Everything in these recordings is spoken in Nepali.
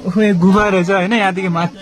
गुफा रहेछ होइन यहाँदेखि माथि।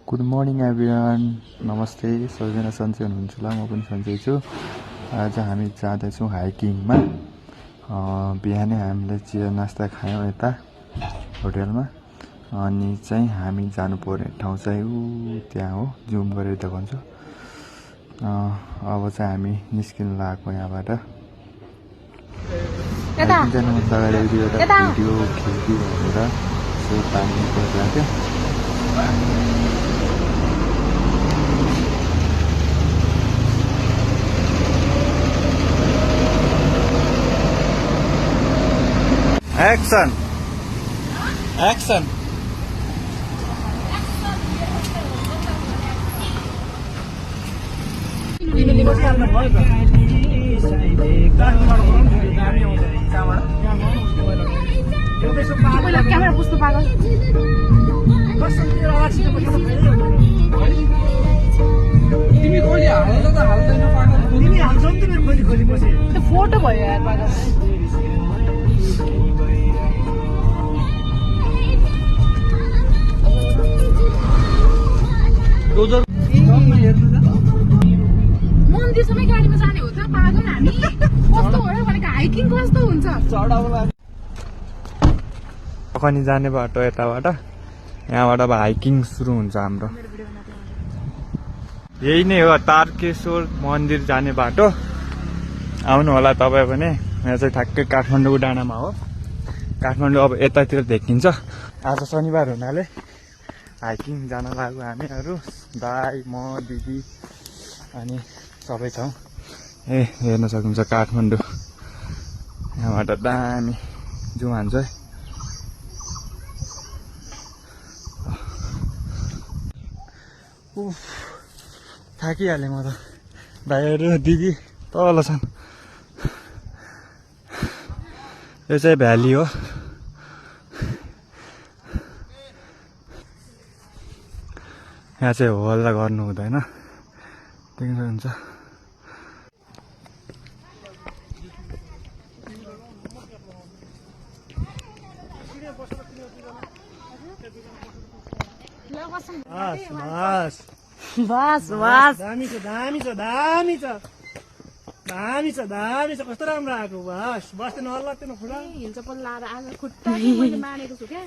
गुड मर्निङ एभ्रिवान, नमस्ते। सबैजना सन्चै हुनुहुन्छ होला, म पनि सन्चै छु। आज हामी जाँदैछौँ हाइकिङमा। बिहानै हामीले चिया नास्ता खायौँ यता होटेलमा, अनि चाहिँ हामी जानुपर्ने ठाउँ चाहिँ त्यहाँ हो, जुम गरेर देखाउँछु। अब चाहिँ हामी निस्किनु लागेको यहाँबाट। जानु अगाडि एउटा भिडियो खिच्यो भनेर यसो पानी परिरहेको थियो। Action! Action! क्यामेरा पुस्नु पागल तिमी कहिले हाल्छ त हाल्दैन पागल तिमी हाल्छौ नि त मैले खोली पछि त्यो फोटो भयो यार पागल मन्दिरसम्मै गाडीमा जाने हो त पागल हामी कस्तो हो भनेको हाइकिङ कस्तो हुन्छ चढाउला पखनी जाने बाटो यताबाट, यहाँबाट अब हाइकिङ सुरु हुन्छ हाम्रो। यही नै हो तारकेश्वर मन्दिर जाने बाटो। आउनु होला तपाईँ पनि। यहाँ चाहिँ ठ्याक्कै काठमाडौँ डाँडामा हो। काठमाडौँ अब यतातिर देखिन्छ। आज शनिबार हुनाले हाइकिङ जान लाग्यो हामीहरू, दाई, म, दिदी अनि सबै छौँ। हेर्न सक्नुहुन्छ काठमाडौँ। यहाँबाट दामी जुम हान्छ है। थाकिहालेँ म त। भाइहरू दिदी तल छन्। यो चाहिँ भ्याली हो। यहाँ चाहिँ हल्ला गर्नु हुँदैन, देख्नुहुन्छ। बस बस दामी छ दामी छ दामी छ दामी छ दामी छ कस्तो राम्रो आएको। बस बस्दै नहल्लात्दैन खुला हिल चप्पल लाएर आज खुट्टा मैले मानेको छु क्या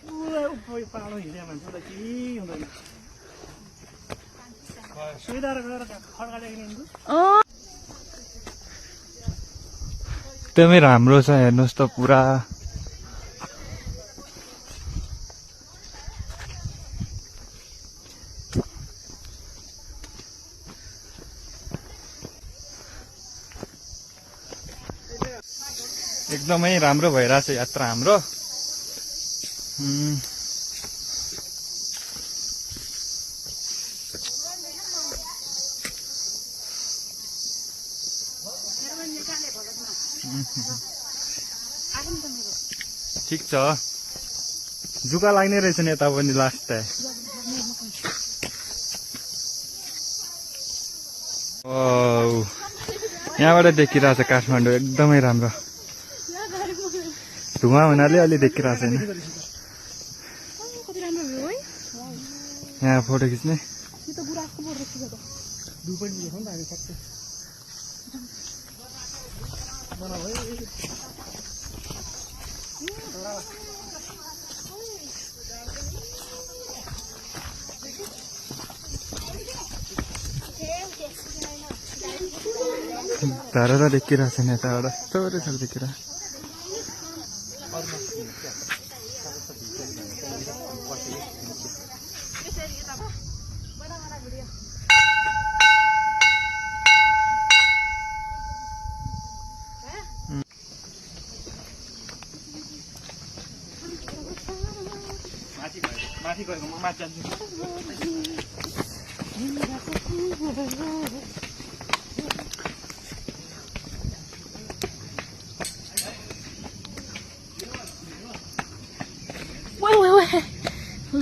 पाहाडमा हिँड्यो भन्छ त के हुँदैन। सुविधा गरेर खड्काइदिनु एकदमै राम्रो छ, हेर्नुहोस् त पुरा। एकदमै राम्रो भइरहेछ यात्रा हाम्रो। ठिक छ, जुका लाग्ने रहेछ नि यता पनि लास्ट टाइम। यहाँबाट देखिरहेछ काठमाडौँ एकदमै राम्रो। धुवा हुनाले अलि देखिरहेको छैन। यहाँ फोटो खिच्ने धारा देखिरहेको छैन यताबाट, थोरै थोरै देखिरहेको। माथि गएको म माथि जान्छु।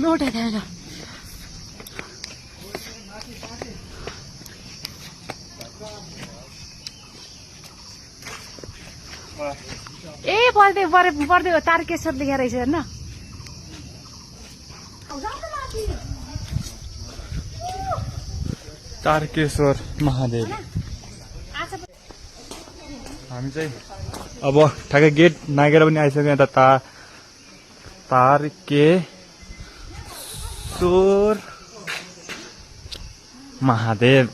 लोटा थिएन ए पढ्दै पढ्दै तारकेश्वर लेखेर रहेछ हेर्न तारकेश्वर महादेव हामी चाहिँ अब ठ्याक्कै गेट नागेर पनि आइसक्यौँ यता तारकेश्वर महादेव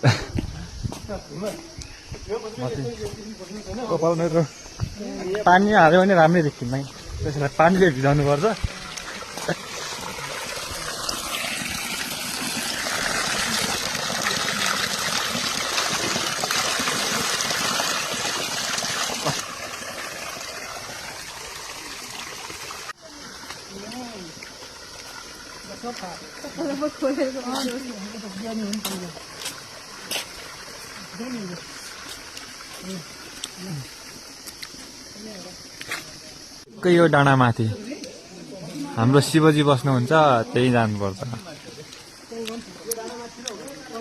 पानी हाल्यो भने राम्रै देखिन्न त्यसलाई पानीले भिजाउनु पर्छ यो डाँडामाथि हाम्रो शिवजी बस्नुहुन्छ त्यही जानुपर्छ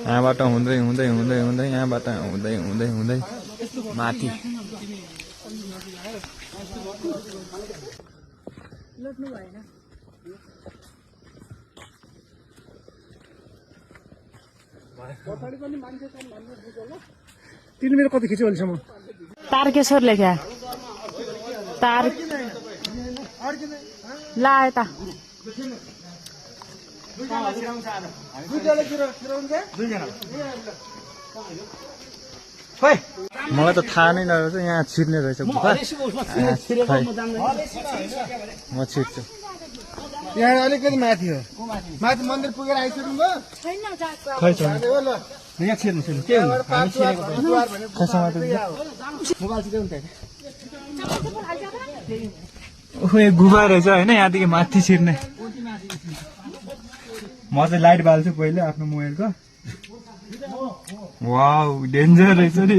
यहाँबाट हुँदै हुँदै हुँदै हुँदै यहाँबाट हुँदै हुँदै हुँदै माथि तिमीले मेरो कति खिच्यो अहिलेसम्म तारकेश्वर लेख्या तार ला यता मलाई त थाहा नै नरहेछ यहाँ छिर्ने रहेछ गुफा म छिर्छु यहाँ अलिकति माथि हो माथि मन्दिर पुगेर आइसक्नु भयो खै छ यहाँ छिर्नु के गुफा रहेछ होइन यहाँदेखि माथि छिर्ने म चाहिँ लाइट बाल्छु पहिले आफ्नो मोबाइलको वाउ डेन्जर रहेछ नि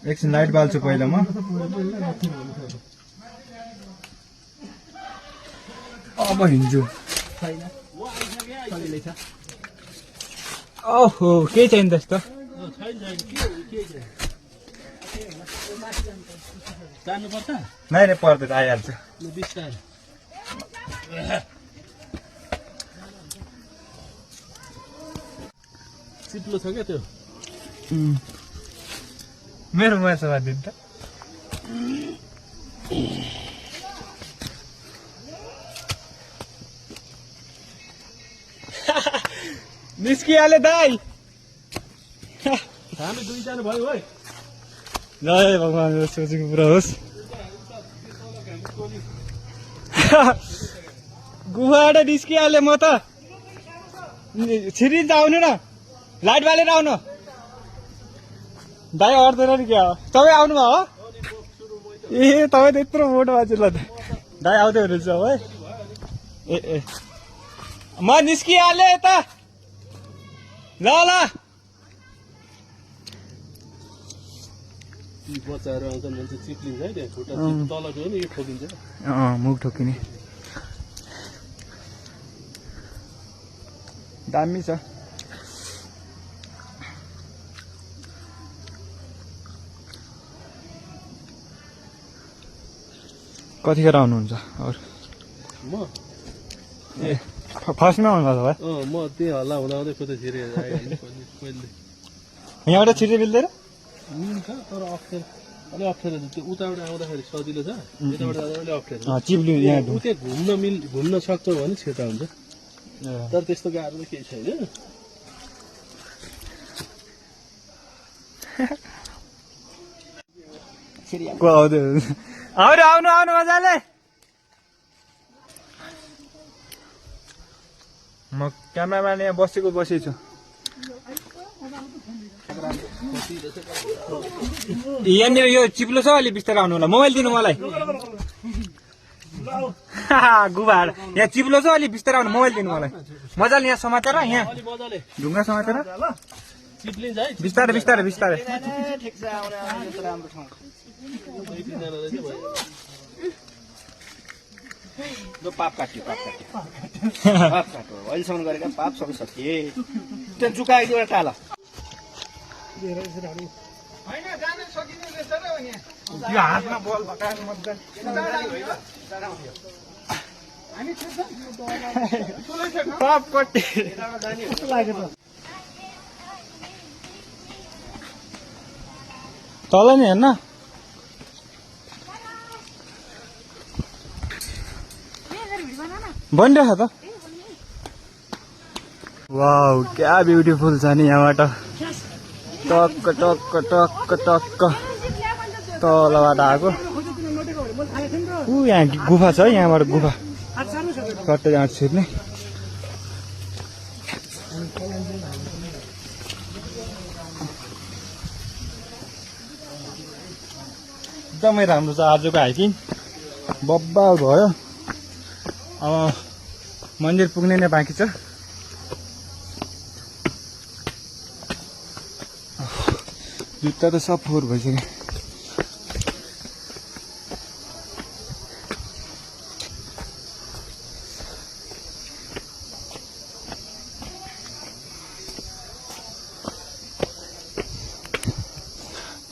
एकछिन लाइट बाल्छु पहिला म अब हिँड्छु ओहो केही छैन त्यस्तो नै नै पर्दैन आइहाल्छ चिप्लो छ क्या त्यो मेरो मोबाइल समातिदिनु त निस्किहाले दाइ हामी दुईजना भयो है जय भगवान् सोचेको पुरा होस् गुफाबाट निस्किहाले म त छिरिन्छ आउनु न लाइट बालेर आउनु दाइ अट्दैन नि क्या हो तपाईँ आउनुभयो हो ए तपाईँ त यत्रो मोटो मान्छे ल दाइ आउँदै हुनुहुन्छ है ए म निस्किहालेँ यता ल बच्चाहरू आउँछ मान्छे चिप्लिन्छ है त्यहाँ खुट्टा तल गयो नि यो ठोकिन्छ मुख ठोकिने दामी छ कतिखेर आउनुहुन्छ अरू म ए फर्स्टमा आउनुभएको भाइ म त्यही हल्ला हुँदाहुँदै कतै छिरे पहिले यहाँबाट छिर्दै मिल्दैन मिल्छ तर अप्ठ्यारो अलिक अप्ठ्यारो त्यो उताबाट आउँदाखेरि सजिलो छ यताबाट जाँदा अलिक अप्ठ्यारो चिप्लिनु यहाँ ऊ त्यहाँ घुम्न सक्छौ भने छिटो हुन्छ तर त्यस्तो गाह्रो त केही छैन को आउँदै आउनु आउनु आउनु मजाले म क्यामेराम्यान यहाँ बसेको बसेछु यहाँनिर यो चिप्लो छ अलि बिस्तारै आउनु होला मोबाइल दिनु मलाई गुबाड यहाँ चिप्लो छ अलि बिस्तारै आउनु मोबाइल दिनु मलाई मजाले यहाँ समातेर यहाँ ढुङ्गा समातेर बिस्तारै बिस्तारै बिस्तारै पाप काट्यो पाप काट्यो अहिलेसम्म गरेका पाप सबै सकिए त्यहाँ चुकाएको एउटा टाला यो हातमा बल भकाएर मजा टपपट्टि कस्तो लाग्यो त तल नि हेर्न बनिरहेको त वाउ क्या ब्युटिफुल छ नि यहाँबाट टक्क टक्क टक्क टक्क तलबाट आएको ऊ यहाँ गुफा छ है यहाँबाट गुफा कट्टै यहाँ छिर्ने एकदमै राम्रो छ आजको हाइकिङ बब्बाल भयो अब मन्दिर पुग्ने नै बाँकी छ जुत्ता त सब फोहोर भइसक्यो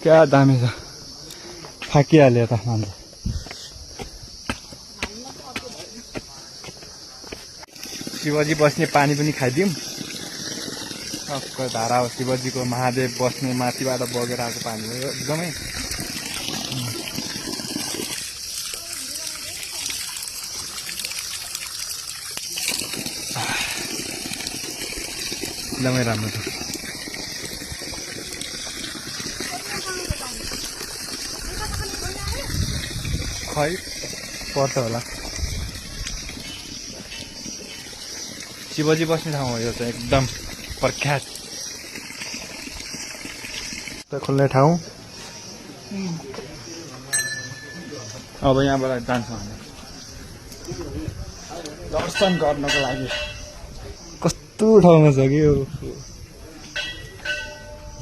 क्या दामी छ थाकिहाल्यो त मान्छे शिवजी बस्ने पानी पनि खाइदिउँ टक्क धारा हो शिवजीको महादेव बस्ने माथिबाट बगेर आएको पानी हो एकदमै एकदमै राम्रो छ खै पर्छ होला शिवजी बस्ने ठाउँ हो यो चाहिँ एकदम प्रख्यात खुल्ने ठाउँ अब यहाँबाट जान्छौँ हामी दर्शन गर्नको लागि कस्तो ठाउँमा छ कि यो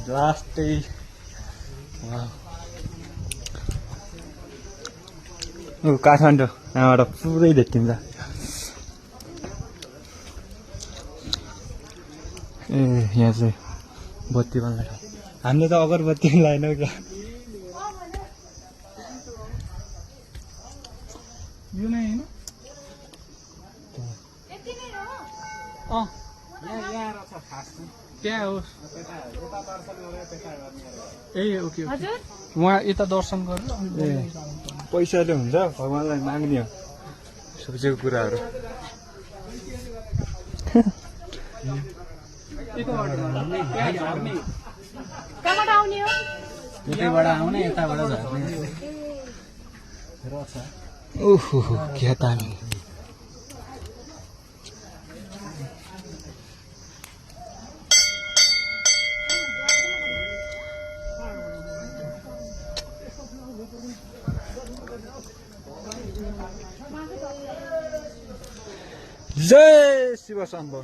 लास्टै काठमाडौँ यहाँबाट पुरै देखिन्छ ए यहाँ चाहिँ बत्ती बल्ने ठाउँ हामीले त अगरबत्ती लाएनौँ क्या यो नै होइन त्यहाँ हो ए ओके उहाँ यता दर्शन गर्नु ए पैसाले हुन्छ भगवान्लाई माग्ने हो सोचेको कुराहरू कहाँबाट आउने हो यतैबाट आउने यताबाट झर्ने ओहो क्या दामी जय शिव शम्भो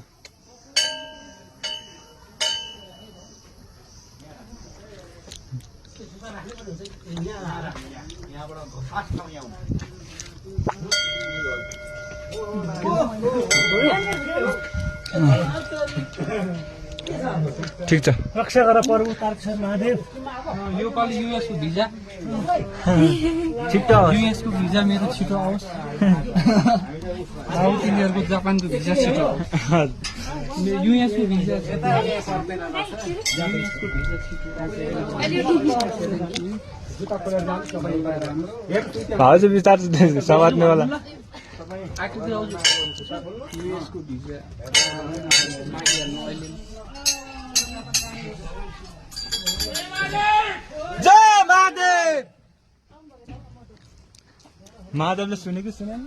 ठिक छ रक्षा गर प्रभु तारकेश्वर महादेव यो पालि युएसको भिजा छिट्टो युएसको भिजा मेरो छिटो आओस् साउथ इन्डियाको जापानको भिजा छिटो युएसको भिजा हजुर बिस्तार समात्ने होला युएसको भिजा जय महादेव महादेवले सुनेको सुने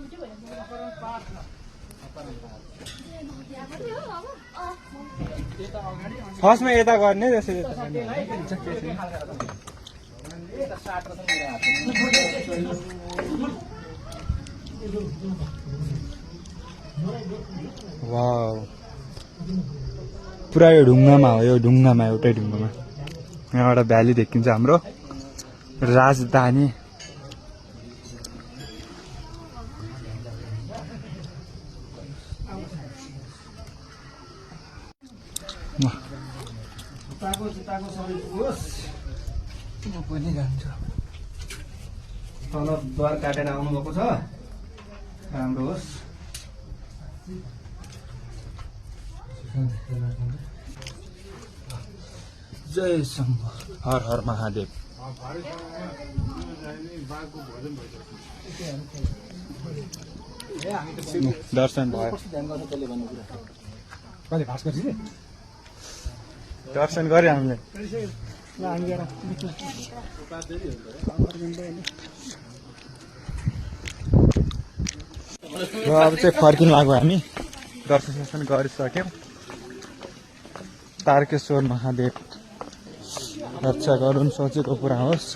फर्स्टमा यता गर्ने त्यसरी वाउ पुरा यो ढुङ्गामा हो यो ढुङ्गामा एउटै ढुङ्गामा यहाँबाट भ्याली देखिन्छ हाम्रो राजधानी म पनि जान्छु तल द्वार काटेर आउनुभएको छ राम्रो होस् जय शम्भो हर हर महादेव दर्शन भयो दर्शन गऱ्यो हामीले र अब चाहिँ फर्किनु लाग्यो हामी दर्शन गरिसक्यौँ तारकेश्वर महादेव रक्षा गरून् सोचेको पुरा होस्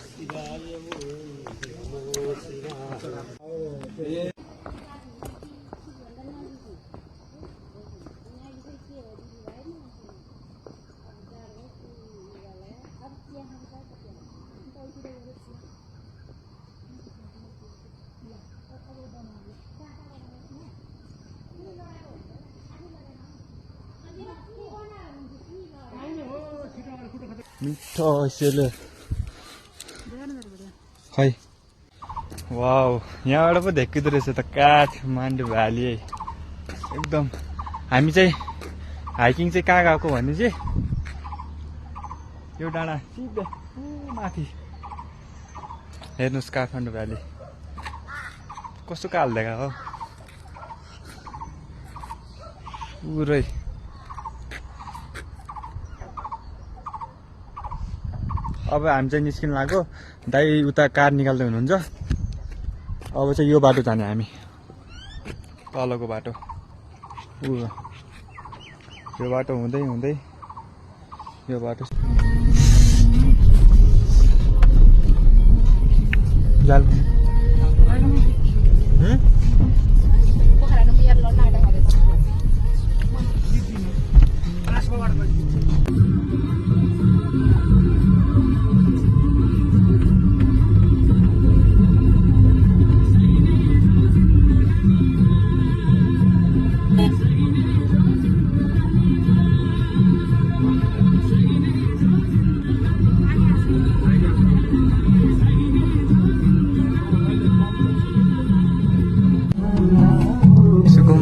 मिठो यसले खै वाउ यहाँबाट पो देखिँदो रहेछ त काठमाडौँ भ्याली एकदम हामी चाहिँ हाइकिङ चाहिँ कहाँ गएको भने चाहिँ यो डाँडा सिधै माथि हेर्नुहोस् काठमाडौँ भ्याली कस्तो काल देखा हो पुरै अब हामी चाहिँ निस्किनु लाग्यो दाइ उता कार निकाल्दै हुनुहुन्छ अब चाहिँ यो बाटो जाने हामी तलको बाटो यो बाटो हुँदै हुँदै यो बाटो जाल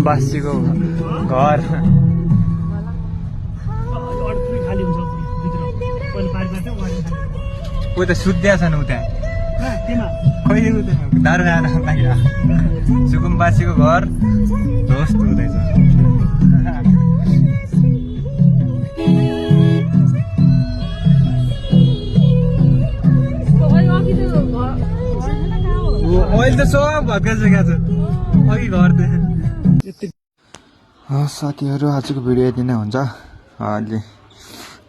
बासीको घर उता सुत्या छन् उता खोइ उता दारू खाएर लाग्यो सुकुम्बासीको घर ध्वस्त हुँदैछ अहिले त सब भत्काइसकेको छ अघि घर साथीहरू आजको भिडियो यति नै हुन्छ अहिले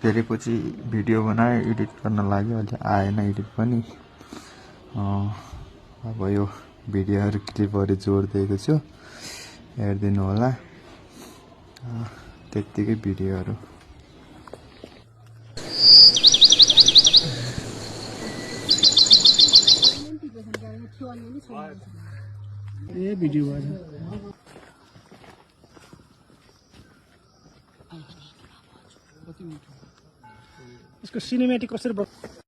धेरै पछि भिडियो बनाएँ एडिट गर्न लाग्यो अहिले आएन एडिट पनि अब यो भिडियोहरू क्लिपहरू जोडिदिएको छु हेरिदिनु होला त्यत्तिकै भिडियोहरू ए भिडियो भएछ यसको सिनेमेटिक कसरी